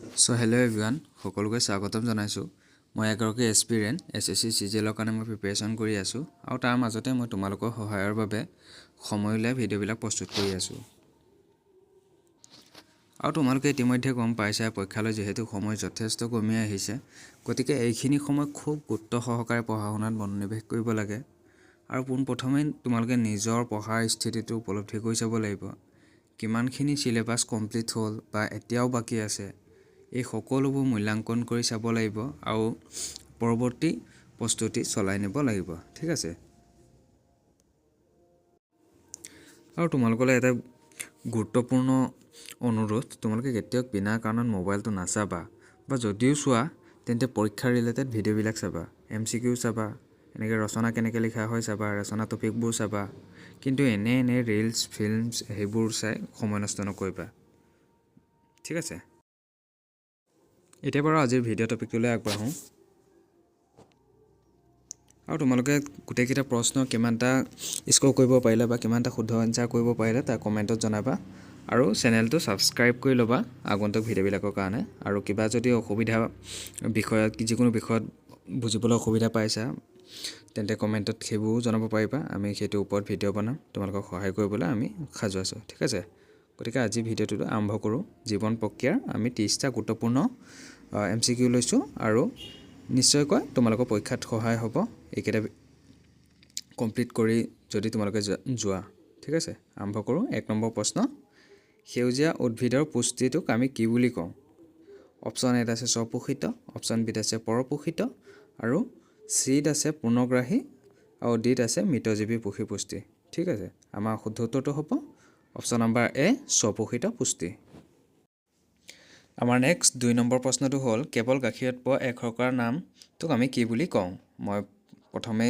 চ' hello' everyone, সকলোকে স্বাগতম জনাইছোঁ। মই এগৰাকী এছপিৰেণ্ট, এছএছচি চিজিএলৰ কাৰণে মই প্ৰিপেৰেশ্যন কৰি আছোঁ আৰু তাৰ মাজতে মই তোমালোকৰ সহায়ৰ বাবে সময় উলিয়াই ভিডিঅ'বিলাক প্ৰস্তুত কৰি আছোঁ। আৰু তোমালোকে ইতিমধ্যে গম পাইছা, পৰীক্ষালৈ যিহেতু সময় যথেষ্ট কমি আহিছে, গতিকে এইখিনি সময় খুব গুৰুত্ব সহকাৰে পঢ়া শুনাত মনোনিৱেশ কৰিব লাগে। আৰু পোনপ্ৰথমে তোমালোকে নিজৰ পঢ়াৰ স্থিতিটো উপলব্ধি কৰি চাব লাগিব, কিমানখিনি চিলেবাছ কমপ্লিট হ'ল বা এতিয়াও বাকী আছে, এই সকলোবোৰ মূল্যাংকন কৰি চাব লাগিব আৰু পৰৱৰ্তী প্ৰস্তুতি চলাই নিব লাগিব। ঠিক আছে। আৰু তোমালোকলৈ এটা গুৰুত্বপূৰ্ণ অনুৰোধ, তোমালোকে কেতিয়াও বিনা কাৰণত মোবাইলটো নাচাবা, বা যদিও চোৱা তেন্তে পৰীক্ষা ৰিলেটেড ভিডিঅ'বিলাক চাবা, এমচিকিউ চাবা, এনেকৈ ৰচনা কেনেকৈ লিখা হয় চাবা, ৰচনা টপিকবোৰ চাবা, কিন্তু এনে এনে ৰিলচ ফিল্মছ সেইবোৰ চাই সময় নষ্ট নকৰিবা। ঠিক আছে। এতিয়া বাৰু আজিৰ ভিডিঅ' টপিকটোলৈ আগবাঢ়োঁ। আৰু তোমালোকে গোটেইকেইটা প্ৰশ্ন কিমানটা স্ক'ৰ কৰিব পাৰিলা বা কিমানটা শুদ্ধ এনচাৰ কৰিব পাৰিলা তাৰ কমেণ্টত জনাবা, আৰু চেনেলটো ছাবস্ক্ৰাইব কৰি ল'বা আগন্তুক ভিডিঅ'বিলাকৰ কাৰণে। আৰু কিবা যদি অসুবিধা বিষয়ত, যিকোনো বিষয়ত বুজিবলৈ অসুবিধা পাইছা তেন্তে কমেণ্টত সেইবোৰো জনাব পাৰিবা, আমি সেইটোৰ ওপৰত ভিডিঅ' বনাম, তোমালোকক সহায় কৰিবলৈ আমি সাজু আছোঁ। ঠিক আছে। গতিকে আজি ভিডিঅ'টো আৰম্ভ কৰোঁ। জীৱন প্ৰক্ৰিয়াৰ আমি 30টা গুৰুত্বপূৰ্ণ এমচিকিউ লৈছোঁ আৰু নিশ্চয়কৈ তোমালোকৰ পৰীক্ষাত সহায় হ'ব এইকেইটা কমপ্লিট কৰি যদি তোমালোকে যোৱা। ঠিক আছে, আৰম্ভ কৰোঁ। 1 নম্বৰ প্ৰশ্ন, সেউজীয়া উদ্ভিদৰ পুষ্টিটোক আমি কি বুলি কওঁ? অপশ্যন এত আছে স্বপোষিত, অপশ্যন বিত আছে পৰপোষিত, আৰু চিত আছে পূৰ্ণগ্ৰাহী, আৰু ডিত আছে মৃতজীৱী পোষী পুষ্টি। ঠিক আছে, আমাৰ শুদ্ধ উত্তৰটো হ'ব অপশ্যন নম্বৰ এ, স্বপোষিত পুষ্টি। আমাৰ নেক্সট 2 নম্বৰ প্ৰশ্নটো হ'ল, কেৱল গাখীৰত পোৱা এক শৰ্কৰাৰ নামটোক আমি কি বুলি কওঁ? মই প্ৰথমে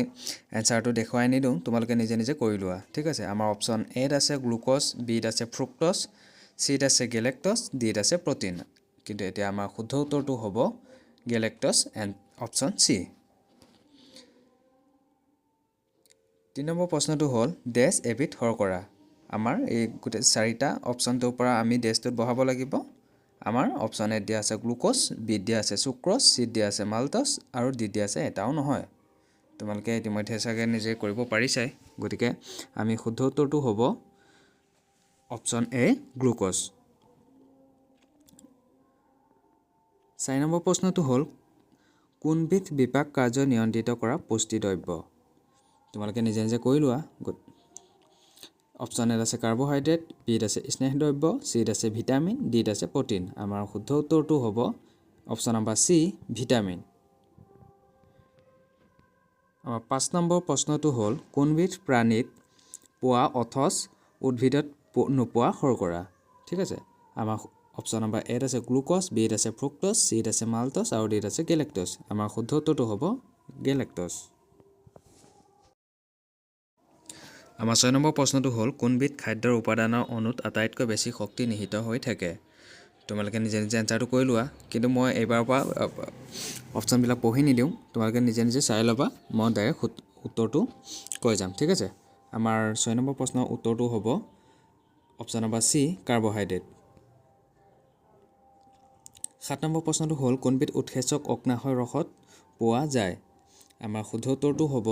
এনচাৰটো দেখুৱাই নিদিওঁ, তোমালোকে নিজে নিজে কৰি লোৱা। ঠিক আছে, আমাৰ অপশ্যন এত আছে গ্লুক'জ, বিত আছে ফ্ৰুক্ট'জ, চিত আছে গেলেক্ট'জ, ডিত আছে প্ৰ'টিন। কিন্তু এতিয়া আমাৰ শুদ্ধ উত্তৰটো হ'ব galactose and option C. 3 number প্ৰশ্নটো হ'ল, ডেছ এবিধ শৰ্কৰা। আমাৰ এই গোটেই চাৰিটা অপশ্যনটোৰ পৰা আমি ডেছটোত বহাব লাগিব। আমাৰ অপশ্যন এত দিয়া আছে গ্লুক'জ, বিত দিয়া আছে চুক্ৰ'জ, চিত দিয়া আছে মাল্ট'জ, আৰু ডিত দিয়া আছে এটাও নহয়। তোমালোকে ইতিমধ্যে চাগে নিজে কৰিব পাৰিছাই, গতিকে আমি শুদ্ধ উত্তৰটো হ'ব অপশ্যন এ, গ্লুক'জ। 4 নম্বৰ প্ৰশ্নটো হ'ল, কোনবিধ বিপাক কাৰ্য নিয়ন্ত্ৰিত কৰা পুষ্টিদ্ৰব্য? তোমালোকে নিজে নিজে কৰি লোৱা। অপশ্যন এত আছে কাৰ্বহাইড্ৰেট, বিত আছে স্নেহদ্ৰব্য, চিত আছে ভিটামিন, ডিত আছে প্ৰ'টিন। আমাৰ শুদ্ধ উত্তৰটো হ'ব অপশ্যন নম্বৰ চি, ভিটামিন। আমাৰ 5 নম্বৰ প্ৰশ্নটো হ'ল, কোনবিধ প্ৰাণীত পোৱা অথচ উদ্ভিদত নোপোৱা শৰ্কৰা? ঠিক আছে, আমাৰ অপশ্যন নম্বৰ এত আছে গ্লুক'জ, বিত আছে ফ্ৰুক্ট'জ, চিত আছে মাল্ট'জ, আৰু ডিত আছে গেলেক্ট'জ। আমাৰ শুদ্ধ উত্তৰটো হ'ব গেলেক্ট'জ। আমাৰ 6 নম্বৰ প্ৰশ্নটো হ'ল, কোনবিধ খাদ্যৰ উপাদানৰ অণুত আটাইতকৈ বেছি শক্তি নিহিত হৈ থাকে? তোমালোকে নিজে নিজে এনচাৰটো কৰি লোৱা, কিন্তু মই এইবাৰৰ পৰা অপশ্যনবিলাক পঢ়ি নিদিওঁ, তোমালোকে নিজে নিজে চাই ল'বা, মই ডাইৰেক্ট উত্তৰটো কৈ যাম। ঠিক আছে, আমাৰ 6 নম্বৰ প্ৰশ্নৰ উত্তৰটো হ'ব option number C, carbohydrate. 7 number প্ৰশ্নটো হ'ল, কোনবিধ উৎসেচক অগ্নাশয় ৰসত পোৱা যায়? আমাৰ শুদ্ধ উত্তৰটো হ'ব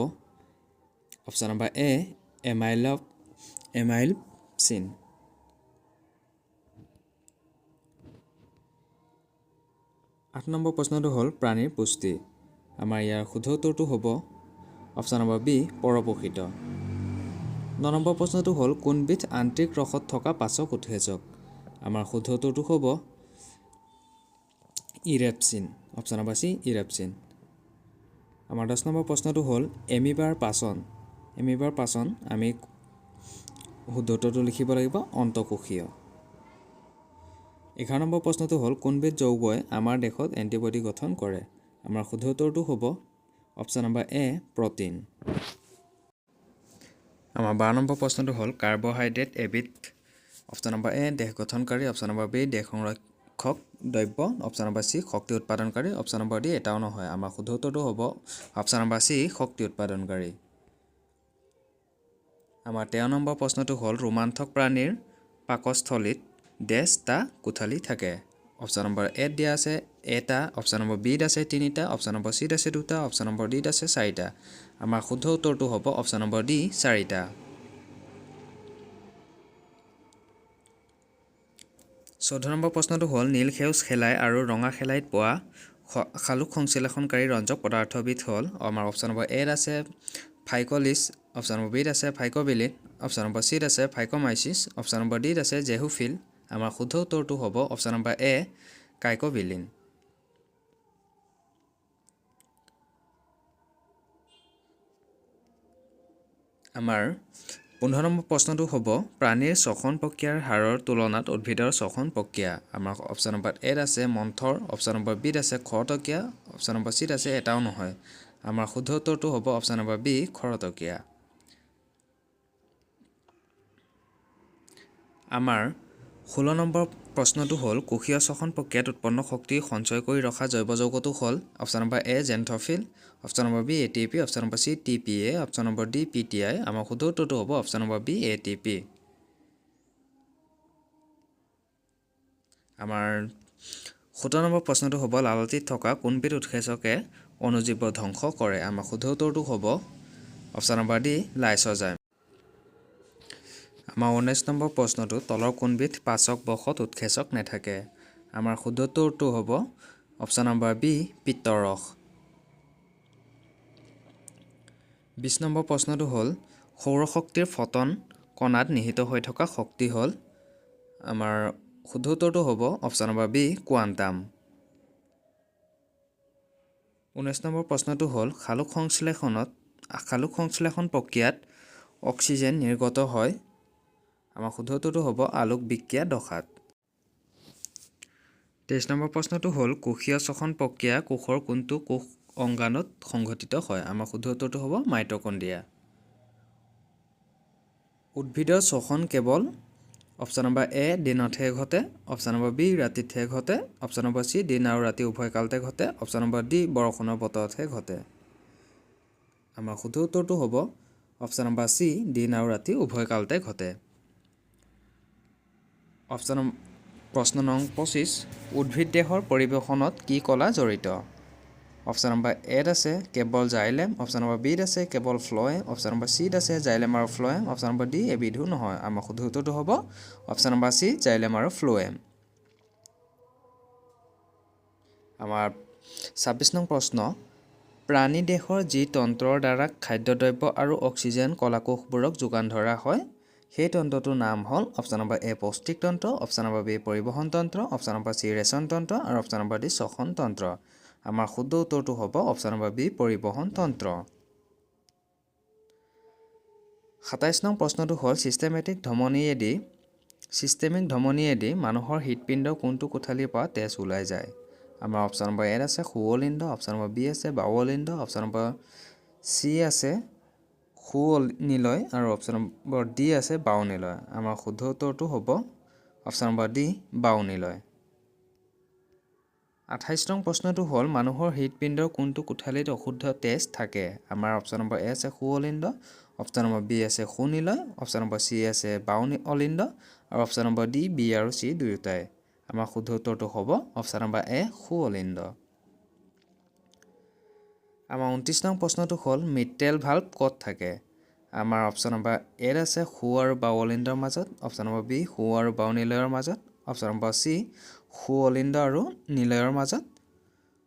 অপশ্যন নম্বৰ এ, এমাইলপচিন। 8 নম্বৰ প্ৰশ্নটো হ'ল, প্ৰাণীৰ পুষ্টি। আমাৰ ইয়াৰ শুদ্ধ উত্তৰটো হ'ব অপশ্যন নম্বৰ বি, পৰপোষিত। 9 নম্বৰ প্ৰশ্নটো হ'ল, কোনবিধ আন্ত্ৰিক ৰসত থকা পাচক উৎসেচক? আমাৰ শুদ্ধ উত্তৰটো হ'ব ইৰেপচিন, অপশ্যন নম্বৰ চি, ইৰেপচিন। আমাৰ 10 নম্বৰ প্ৰশ্নটো হ'ল, এমিবাৰ পাচন। এমিবাৰ পাচন আমি শুদ্ধ উত্তৰটো লিখিব লাগিব অন্তঃকোষীয়। 11 নম্বৰ প্ৰশ্নটো হ'ল, কোনবিধ যৌগই আমাৰ দেহত এণ্টিবডি গঠন কৰে? আমাৰ শুদ্ধ উত্তৰটো হ'ব অপশ্যন নম্বৰ এ, প্ৰ'টিন। আমাৰ 12 নম্বৰ প্ৰশ্নটো হ'ল, কাৰ্বহাইড্ৰেট এবিধ অপশ্যন নম্বৰ এ, দেহ গঠনকাৰী, অপশ্যন নম্বৰ বি, দেহ সংৰক্ষক দ্ৰব্য, অপশ্যন নম্বৰ চি, শক্তি উৎপাদনকাৰী, অপশ্যন নম্বৰ ডি, এটাও নহয়। আমাৰ শুদ্ধ উত্তৰটো হ'ব অপশ্যন নম্বৰ চি, শক্তি উৎপাদনকাৰী। আমাৰ 13 নম্বৰ প্ৰশ্নটো হ'ল, ৰোমান্থক প্ৰাণীৰ পাকস্থলীত ডেছটা কোঠালি থাকে। অপশ্যন নম্বৰ এত দিয়া আছে এটা, অপশ্যন নম্বৰ বিত আছে তিনিটা, অপশ্যন নম্বৰ চিত আছে দুটা, অপশ্যন নম্বৰ ডিত আছে চাৰিটা। আমাৰ শুদ্ধ উত্তৰটো হ'ব অপশ্যন নম্বৰ ডি, চাৰিটা। 14 নম্বৰ প্ৰশ্নটো হ'ল নীল সেউজ শেলাই আৰু ৰঙা শেলাইত পোৱা সালোক সংশ্লেষণকাৰী ৰঞ্জক পদাৰ্থবিধ হ'ল। আমাৰ অপশ্যন নম্বৰ এত আছে ফাইকলিছ, অপশ্যন নম্বৰ বিত আছে ফাইকবিলিন, অপশ্যন নম্বৰ চিত আছে ফাইকমাইচিছ, অপশ্যন নম্বৰ ডিত আছে জেহুফিল। আমাৰ শুদ্ধ উত্তৰটো হ'ব অপশ্যন নম্বৰ এ, কাইকবিলিন। আমাৰ 15 নম্বৰ প্ৰশ্নটো হ'ব প্ৰাণীৰ শ্বসন প্ৰক্ৰিয়াৰ হাৰৰ তুলনাত উদ্ভিদৰ শ্বসন প্ৰক্ৰিয়া। আমাৰ অপশ্যন নম্বৰ এত আছে মন্থৰ, অপশ্যন নম্বৰ বিত আছে খৰতকীয়া, অপশ্যন নম্বৰ চিত আছে এটাও নহয়। আমাৰ শুদ্ধ উত্তৰটো হ'ব অপশ্যন নম্বৰ বি, খৰতকীয়া। আমাৰ 16 নম্বৰ প্ৰশ্নটো হ'ল কোষীয় শ্বসন প্ৰক্ৰিয়াত উৎপন্ন শক্তি সঞ্চয় কৰি ৰখা জৈৱ যৌগটো হ'ল। Option number A xanthophyll, option number B A T P, option number C T P A, option number D P T I. আমাৰ শুদ্ধ উত্তৰটো হ'ব option number B A T P. আমাৰ 17 নম্বৰ প্ৰশ্নটো হ'ব লালটিত থকা কোনবিধ উৎসেচকে অণুজীৱ ধ্বংস কৰে। আমাৰ শুদ্ধ উত্তৰটো হ'ব অপশ্যন নম্বৰ ডি, লাইচ'জাইম। আমাৰ 19 নম্বৰ প্ৰশ্নটো তলৰ কোনবিধ পাচক বশত উৎসেচক নাথাকে। আমাৰ শুদ্ধ উত্তৰটো হ'ব অপশ্যন নম্বৰ বি, পিত্তৰস। 20 নম্বৰ প্ৰশ্নটো হ'ল সৌৰশক্তিৰ ফটন কণাত নিহিত হৈ থকা শক্তি হ'ল। আমাৰ শুদ্ধ উত্তৰটো হ'ব option number B, quantum. 19 number প্ৰশ্নটো হ'ল সালোক সংশ্লেষণ প্ৰক্ৰিয়াত অক্সিজেন নিৰ্গত হয়। আমাৰ শুদ্ধ উত্তৰটো হ'ব আলোক বিক্ৰিয়া দশাত। 23 নম্বৰ প্ৰশ্নটো হ'ল কোষীয় শ্বসন প্ৰক্ৰিয়া কোষৰ কোনটো কোষ অংগাণুত সংঘটিত হয়। আমাৰ শুদ্ধ উত্তৰটো হ'ব মাইট'কণ্ড্ৰিয়া। উদ্ভিদৰ শ্বসন কেৱল অপশ্যন নম্বৰ এ দিনতহে ঘটে, অপশ্যন নম্বৰ বি ৰাতিতহে ঘটে, অপশ্যন নম্বৰ চি দিন আৰু ৰাতি উভয় কালতে ঘটে, অপশ্যন নম্বৰ ডি বৰষুণৰ বতৰতহে ঘটে। আমাৰ শুদ্ধ উত্তৰটো হ'ব অপশ্যন নম্বৰ চি দিন আৰু ৰাতি উভয় কালতে ঘটে। অপশ্যন প্ৰশ্ন নং 25, উদ্ভিদ দেহৰ পৰিবহণত কি কলা জড়িত? অপশ্যন নম্বৰ এত আছে কেৱল জাইলেম, অপশ্যন নম্বৰ বিত আছে কেৱল ফ্ল'য়েম, অপশ্যন নম্বৰ চিত আছে জাইলেম আৰু ফ্ল'য়েম, অপশ্যন নম্বৰ ডি এবিধো নহয়। আমাৰ শুদ্ধ উত্তৰটো হ'ব অপশ্যন নম্বৰ চি জাইলেম আৰু ফ্ল'য়েম। আমাৰ 26 নং প্ৰশ্ন, প্ৰাণী দেহৰ যি তন্ত্ৰৰ দ্বাৰা খাদ্যদ্ৰব্য আৰু অক্সিজেন কলাকোষবোৰক যোগান ধৰা হয় সেই তন্ত্ৰটোৰ নাম হ'ল অপশ্যন নম্বৰ এ পৌষ্টিক তন্ত্ৰ, অপশ্যন নম্বৰ বি পৰিবহণ তন্ত্ৰ, অপশ্যন নম্বৰ চি ৰেচন তন্ত্ৰ আৰু অপশ্যন নম্বৰ ডি শ্বসন তন্ত্ৰ। আমাৰ শুদ্ধ উত্তৰটো হ'ব অপশ্যন নম্বৰ বি পৰিবহণ তন্ত্ৰ। 27 নং প্ৰশ্নটো হ'ল চিষ্টেমিক ধমনীয়েদি মানুহৰ হৃদপিণ্ডৰ কোনটো কোঠালিৰ পৰা তেজ ওলাই যায়? আমাৰ অপশ্যন নম্বৰ এত আছে সোঁঅলিন্দ, অপশ্যন নম্বৰ বি আছে বাওঁঅলিন্দ, অপশ্যন নম্বৰ চি আছে সোঁ নিলয় আৰু অপশ্যন নম্বৰ ডি আছে বাওঁ নিলয়। আমাৰ শুদ্ধ উত্তৰটো হ'ব অপশ্যন নম্বৰ ডি বাওঁ নিলয়। 28 নং প্ৰশ্নটো হ'ল মানুহৰ হৃদপিণ্ডৰ কোনটো কোঠালিত অশুদ্ধ তেজ থাকে? আমাৰ অপশ্যন নম্বৰ এ আছে সোঁঅলিন্দ, অপশ্যন নম্বৰ বি আছে সোঁ নিলয়, অপশ্যন নম্বৰ চি আছে বাওঁ অলিন্দ আৰু অপশ্যন নম্বৰ ডি বি আৰু চি দুয়োটাই। আমাৰ শুদ্ধ উত্তৰটো হ'ব অপশ্যন নম্বৰ এ সোঁ অলিন্দ। আমাৰ 29 নং প্ৰশ্নটো হ'ল মিট্ৰেল ভাল্ভ ক'ত থাকে? আমাৰ অপশ্যন নম্বৰ এত আছে সোঁ আৰু বাওঁ অলিন্দৰ মাজত, অপশ্যন নম্বৰ বি সোঁ আৰু বাওঁ নিলয়ৰ মাজত, অপশ্যন নম্বৰ চি সোঁ অলিন্দ আৰু নিলয়ৰ মাজত,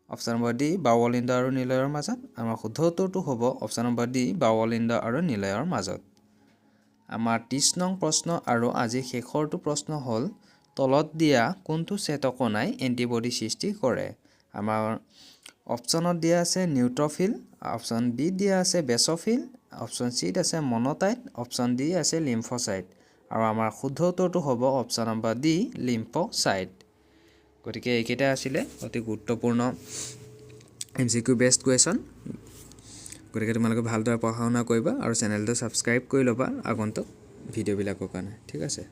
অপশ্যন নম্বৰ ডি বাওঁ অলিন্দ আৰু নিলয়ৰ মাজত। আমাৰ শুদ্ধ উত্তৰটো হ'ব অপশ্যন নম্বৰ ডি বাওঁ অলিন্দ আৰু নিলয়ৰ মাজত। আমাৰ 30 নং প্ৰশ্ন আৰু আজি শেষৰটো প্ৰশ্ন হ'ল তলত দিয়া কোনটো শ্বেতকণাই এণ্টিবডি সৃষ্টি কৰে? আমাৰ অপশ্যনত দিয়া আছে নিউট্ৰফিল, অপশ্যন বি দিয়া আছে বেছফিল, অপশ্যন চিত আছে মন'টাইট, অপশ্যন ডি আছে লিম্ফচাইট আৰু আমাৰ শুদ্ধ উত্তৰটো হ'ব অপশ্যন নম্বৰ ডি লিম্ফচাইট। গতিকে এইকেইটা আছিলে অতি গুৰুত্বপূৰ্ণ MCQ based question. গতিকে তোমালোকে ভালদৰে পঢ়া শুনা কৰিবা আৰু চেনেলটো ছাবস্ক্ৰাইব কৰি ল'বা আগন্তুক ভিডিঅ'বিলাকৰ কাৰণে, ঠিক আছে।